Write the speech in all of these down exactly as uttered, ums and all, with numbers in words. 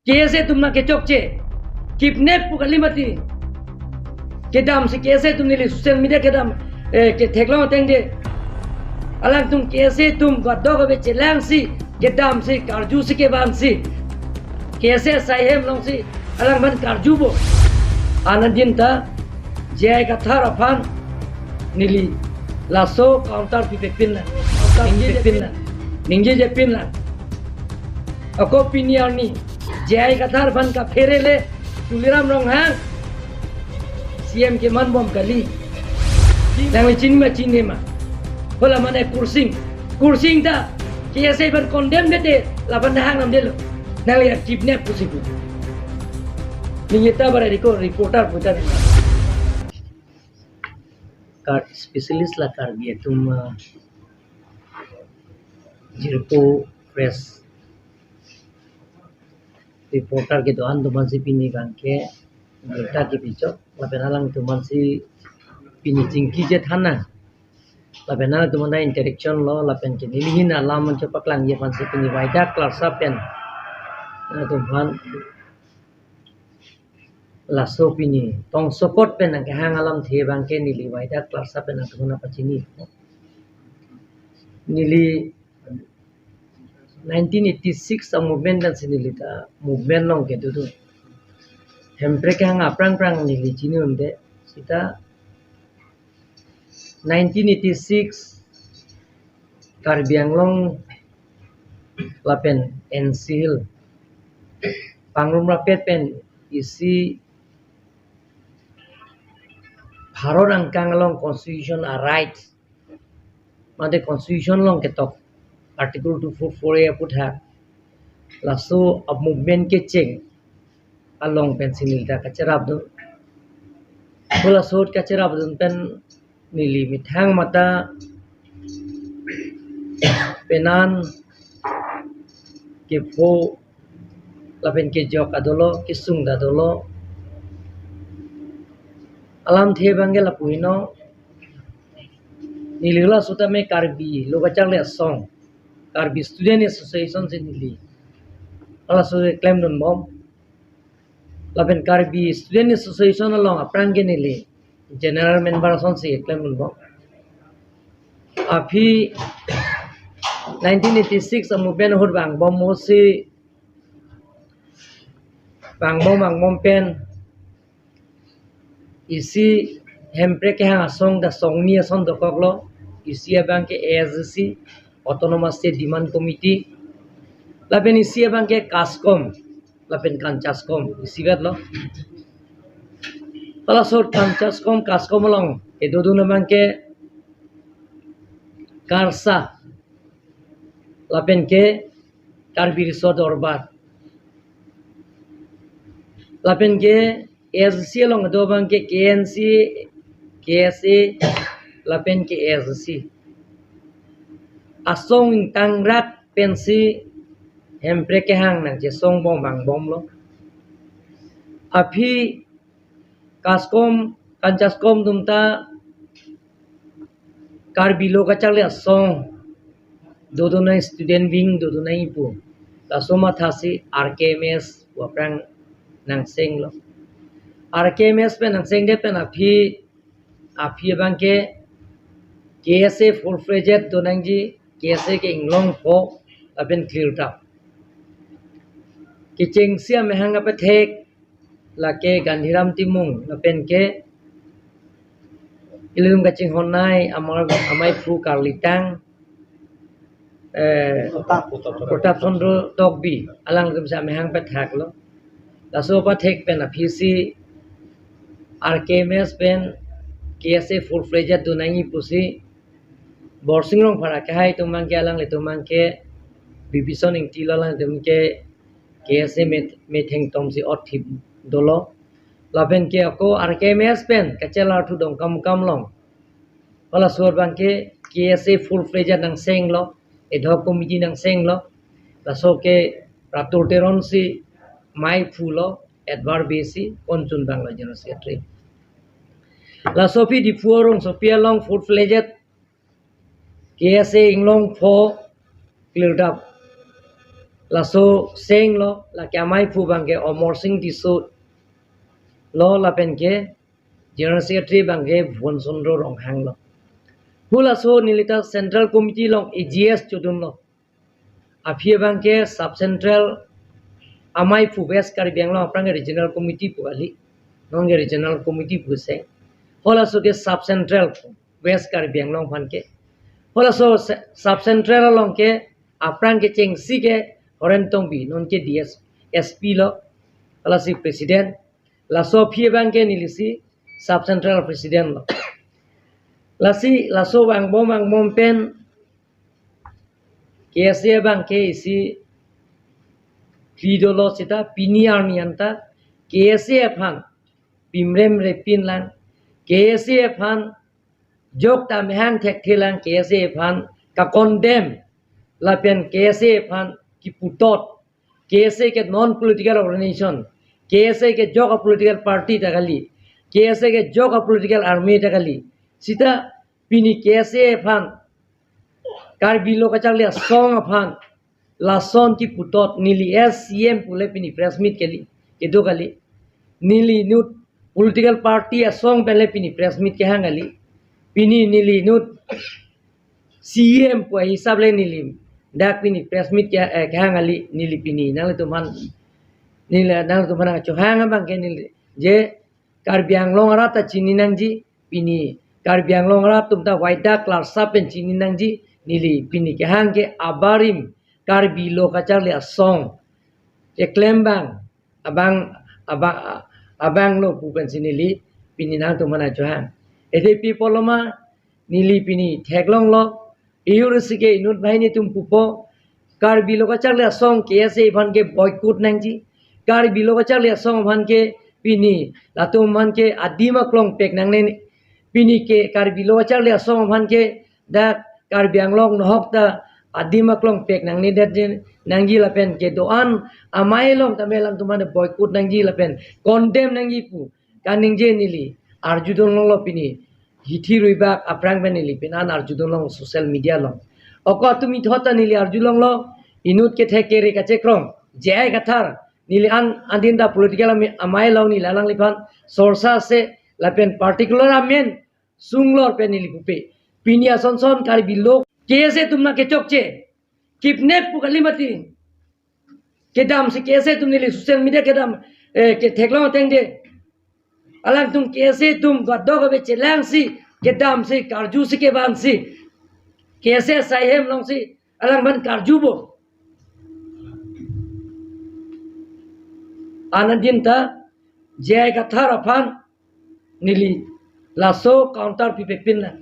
K S A atum nangkechokche, kidnap pu kali mati. Kedamsi K S A atum neli social media kedam, eh, ketheklong ateng de. Alangtum K S A atum gadok ave chelangsi, kedamsi, karjusi kevansi, K S A asai hem alongsi alangphan karjupo. Anadin ta J I Kathar aphan neli laso counter pipepin lang. Counter pipepin lang. Ningjepin lang. Ako pini arni J I Kathar aphan kaphere le Tuliram Ronghang C M keman bom kali. Nangli chini ma chini ma. Hala mane Kursing. Kursing ta K S A aphan condemn dede, laphan hang namdelo. Nangli ya kidnap pusi pu. Ningje ta bara riko reporter putar. Kar specialist la Karbi atum, uh, jirpo press reporter kedo-an atum aphansi pini abangke birta kepachok, lapen alangtum aphansi pini chingki chethan nang. Lapen alangtum aphan ta interaction lo, lapen ke neli hin alam ancho paklangji aphansi pini waida klarsa pen alangtum aphan laso pini tongsokot pen nangkehang alamthe abangke neli waida klarsa pen alangtum aphan pachini. Neli nineteen eighty-six a-movement dan si neli ta movement along kedo do. Hemprek kehang aphrang phrang neli chini unde. Seta nineteen eighty-six Karbi Anglong lapen N C Hill pangrum rapet pen isi Bharat angkang along constitution a-right, mate constitution along ketok Article two four four A aputhak, laso a-movement kecheng along pensi neli ta kacherapdun. Ko laso kacherapdun pen neli methang mata penan kepho lapen kejok ta dolo, kesung ta dolo. Alamthe abangke lapu heno, neli laso tame Karbi Lo Kacharli Asong, Karbi Student Association si neli laso keklemdun bom. Lapen Karbi Student Association along aphrang ke neli general member asonsi keklemdun bom. Aphi nineteen eighty-six a-movement ahut vangbom mosi vangbom vangbom pen isi Hemprek kehang asong ta songni ason dokoklo, isi abangke A S D C, Autonomous State Demand Committee, lapen isi abangke KASCOM, lapen KANCHASCOM, isivet lo. Hala laso KANCHASCOM, KASCOM along kedodun abangke KARSA, lapen ke Karbi Riso Dorbar, lapen ke A S D C along kedo abangke K N C, K S A, lapen ke A S D C. Asong ingtangrat pensi Hemprek kehang nangchesong bom vangbomlo. Aphi KASCOM, KANCHASCOM atum ta Karbi Lo Kacharli Asong dodun nang, student wing dodun nang pu. Laso mathasi R K M S pu aphrang nangsenglo. R K M S pen nangsengdet pen aphi, aphi abangke K S A full fledged do nangji, K S A ke inglong pho lapen clear tap. Kechengsi amahang apathek lake Gandhiram Timung lapen ke ilitum kachinghon nei amar, amei phu karlitang, eh, Pratap. Pratap Chandra Tokbi, alangtum si amahang pathaklo. Laso apathek pen aphisi R K M S pen K S A full fledged do nangji pusi Borsing Rongphar akehai atum abangke, alanglitum abangke Bibison Ingti lo, alangtum ke K S A me, metheng tomsi otthip dolo. Lapen ke ako R K M S pen kachelar thu Dongkamukam along, hala laso abangke K S A full fledged nangsenglo, ad hoc committee nangsenglo. Laso ke Pratur Teron si amei phulo, Edward Bey si Konchun Bangla General Secretary. Laso aphi Diphu Rongsopi along full fledged K S A inglong pho clear tap. laso seng lo, lake amei aphu abangke Amarsing Tisso lo, lapen ke General Secretary abangke Bhuban Chandra Ronghang lo. Halaso nelita Central Committee along A G S chodun lo. Aphi abangke Sub Central amei aphu West Karbi Anglong aphrang Regional Committee pu kali. Non ke Regional Committee pu se. Halaso ke Sub Central West Karbi Anglong aphan ke. Halaso se-, Sub Central along ke aphrang kechengsi ke Horen Tongbi, non ke D S, S P lo. Halasi President. Laso aphi abangke nelisi Sub Central President lo. Lasi laso vangbom vangbom pen K S A abangke isi phli dolo seta pini arni anta K S A aphan pimrem repin lang, K S A aphan jok ta mehang thekthe lang, K S A aphan ka-condemn lapen K S A aphan kiputot, K S A ke non political organization, K S A ke jok a-political party ta kali, K S A ke jok a-political army ta kali. Seta pini K S A aphan, Karbi Lo Kacharli Asong aphan lason kiputot neli as C M pule pini press meet kali, kedo kali. Neli inut political party asong pen le pini press meet kehang kali. Pini neli inut C M pu ahisap le neli dak pini press meet ke, eh, kehang kali, neli pini nanglitum aphan, neli nanglitum aphan nangchohang abangke neli je Karbi Anglong arat ta chini nangji, pini Karbi Anglong arat atum ta waidak larsa pen chini nangji, neli pini kehang ke abarim Karbi Lo Kacharli Asong keklem abang, abang, abang, abang lo pu pensi neli pini nangtum aphan nangchohang. Athe pi apotlo ma, neli pini theklonglo, ejor si ke inut banghini atum pupo, Karbi Lo Kacharli Asong K S A aphan ke boycott nangji. Karbi Lo Kacharli Asong aphan ke pini latum aphan ke adim aklong pek nangne. Pini ke Karbi Lo Kacharli Asong aphan ke dak Karbi Anglong nohok ta adim aklong pek nangnedet je nangji lapen kedo-an amei along tame alangtum aphan boycott nangji lapen condemn nangji pu kaningje neli arjudun longlo pini hithi ruibak aphrang pen neli pini an arjudun long social media along. Ako atum ithot ta neli arjulonglo, inut kethe kere kachekrong J I Kathar, neli an adin ta political amei, amei along neli alangliphan sorsa se lapen particular amen sunglor pen neli pupe. Pini asonson Karbi Lo K S A atum nangkechokche, kidnap pu kali mati. Kedam si K S A atum neli social media kedam, eh, ketheklong ateng de. Alangtum K S A atum gadok ave chelang si kedam si karju si kevan si K S A asai hem along si alang aphan karju bo. An adin ta J I Kathar aphan neli laso counter pipe pin lang,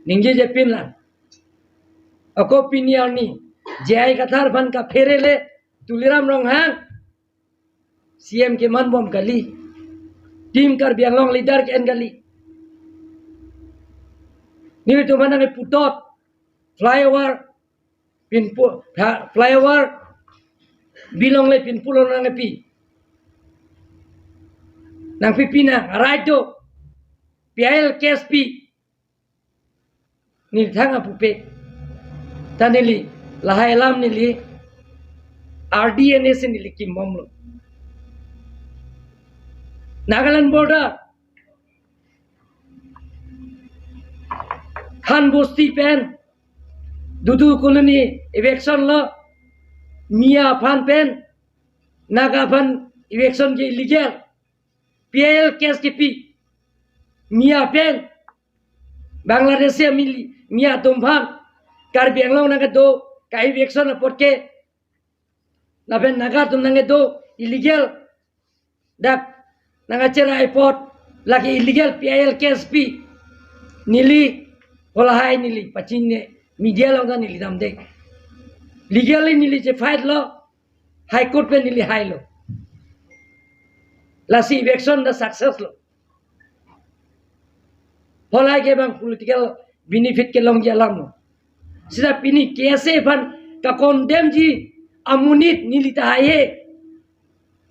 ningjeje pin lang. Ako pini arni J I Kathar aphan kaphere le Tuliram Ronghang C M keman bom kali, Team Karbi Anglong leader ke-en kali. Nelitum aphan nangkeputot, flyover pinpu, ha, flyover bilong le pinpu lo nangpi. Nangpi pina, right do. P I L case pi. Neli thang apupe. Ta neli, lahai alam neli, R D N A si neli kimbomlo. Nagaland border, Khan Bosti pen, Dudu Colony eviction lo, Miya aphan pen, Naga aphan eviction ke illegal, P I L case kepi, Miya pen, Bangladeshi amili, Miya atum aphan, Karbi Anglong nangkedo, ka eviction apot ke, lapen Naga atum nangkedo, illegal, dak nangkacherai apot, lake illegal P I L case pi, neli, halahai neli, pachine, media along ta neli damde. Legally neli che fight lo, High Court pen neli hailo. Lasi eviction ta success lo. Halahai ke bang political benefit kelongji alam lo. Seta pini K S A aphan ka-condemn ji amonit neli ta haihe.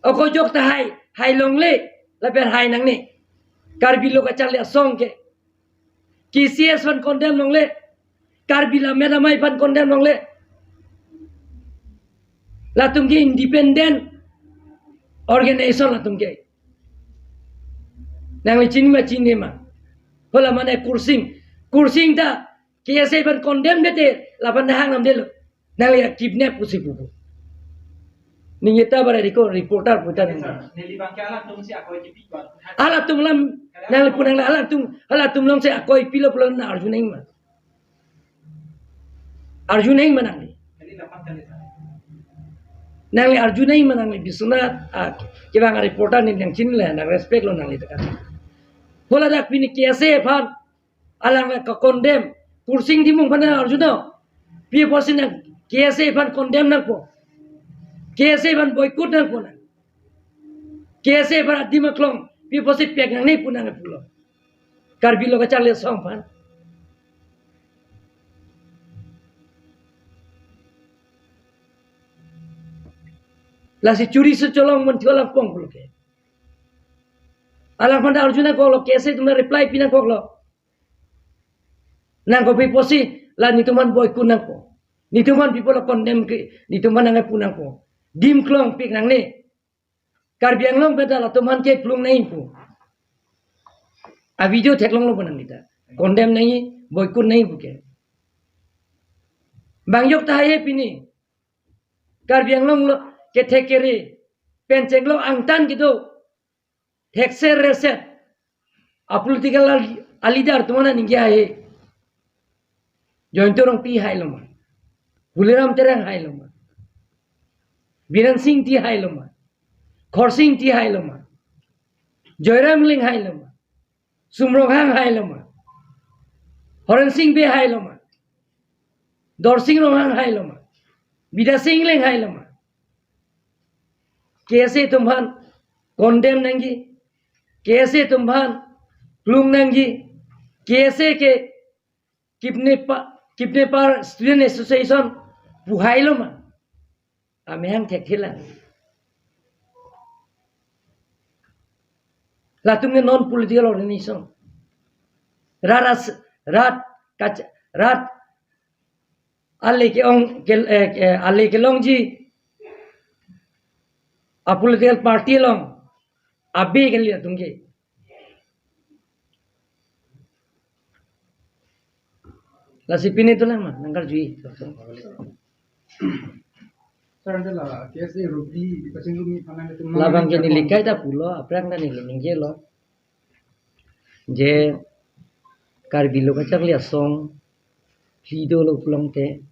Ako jok ta hai, hai longle, lapen hai nangne. Karbi Lo Kacharli Asong ke. K C S aphan condemn longle. Karbi Lammet Amei aphan condemn longle. Latum ke independent organization latum ke. Nangli chini ma chini ma. Hala mane Kursing. Kursing ta K S A aphan condemn dete lapen hang namdelo. Nangli kidnap pusi pupu. Ningje ta bara riko reporter puta nang. Neli bang ke alangtum si akoi kipi kwan. Alangtum lam nangli pu nang alangtum, alangtum long si akoi pilo pulo na arju nang ma. Arju nang ma nangli. Nangli arju nang ma nangli Biswanath, ah, kevang reporter ni nang chinle nang respect lo nangli tekan. Hala dak pini K S A aphan alang ka condemn. Kursing Timung aphan arju do. Pi apotsi nang K S A aphan condemn nangpo. K S A aphan boycott nangpo nang. K S A aphan adim aklong. Pi apotsi pek nangne pu nang pulo. Karbi Lo Kacharli Asong aphan. Lasi churi su cholong mun thiolang pong pulo ke. Alangphan arju nangkoklo, K S A atum reply pi nangkoklo. Nangkok pi apotsi la netum aphan boycott nangpo. Netum aphan pi pulo condemn ke, netum aphan nangpu nangpo. Dim aklong pek nangne. Karbi Anglong pen ta latum aphan ke plung nangpo. A video theklonglo pu nang neta. Condemn nangji, boycott nangji pu ke. Bang yok tahai pini. Karbi Anglong lo kethek kere pen chenglo angtan kedo. Thekser reset. A political al-, a leader atum aphan ningje hai. Jayanta Rongpi hailo ma. Tuliram Terang hailo ma. Biren Singh Engti hailo ma. Khorsing Engti hailo ma. Joyram Engleng hailo ma. Sum Ronghang hailo ma. Horensing Bey hailo ma. Dorsing Ronghang hailo ma. Bidya Sing Engleng hailo ma. K S A atum aphan condemn nangji. K S A atum aphan plung nangji. K S A ke kidnapper, kidnapper Student Association pu hailo ma. Amehang thekthelang. Latum ke non political organization. Rat as-, rat kach-, rat ale ke-ong ke, eh, ke, ale kelongji a political party along abe kali latum ke. Lasi pini dolang ma, nangkarjui. Sir, ante la K S A Ropili kachingrum aphan nangtum labang ke neli kaita pulo, aphrang ta neli ningjelo. Je Karbi Lo Kacharli Asong phli dolo pulote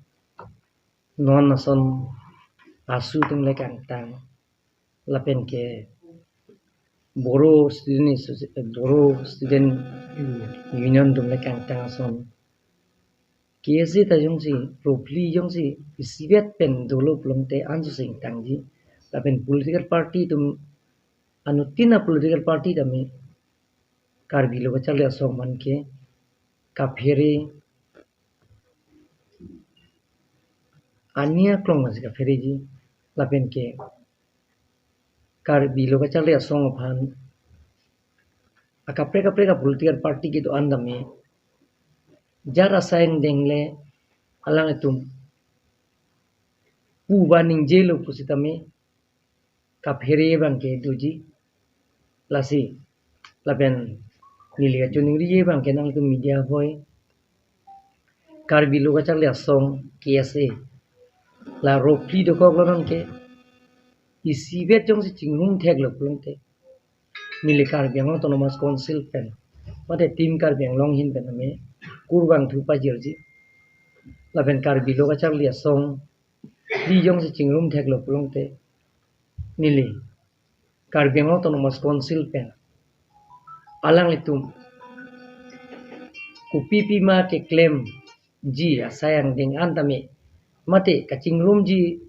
non ason AASU atum le kangtang. Lapen ke Bodo Student Associ-, Bodo Student Union atum le kangtang ason. K S A ta jongsi, Ropili jongsi, isivet pen dolo pulote anso sing tangji. Lapen political party atum, anuttin a political party tame, Karbi Lo Kacharli Asong aphan ke, kaphere, ania klong masi kaphereji, lapen ke, Karbi Lo Kacharli Asong aphan, akaprek kaprek a political party kedo-an tame, jar asai angdeng le alanglitum pu ba ningjelo pusitame kaphere abang ke doji. Lasi lapen neli kachiningri abang ke nangtum media hoi, Karbi Lo Kacharli Asong K S A la Ropili dokok lo nang ke isivet jongsi chingrum theklo pulote neli Karbi Anglong Autonomous Council pen, mate Team Karbi Anglong ahin pen tame kurvangthu pajirji. Lapen Karbi Lo Kacharli Asong Ropili jongsi chingrum theklo pulote neli Karbi Anglong Autonomous Council pen alanglitum kopi pima keklemji asai angdeng an tame, mate kachingrumji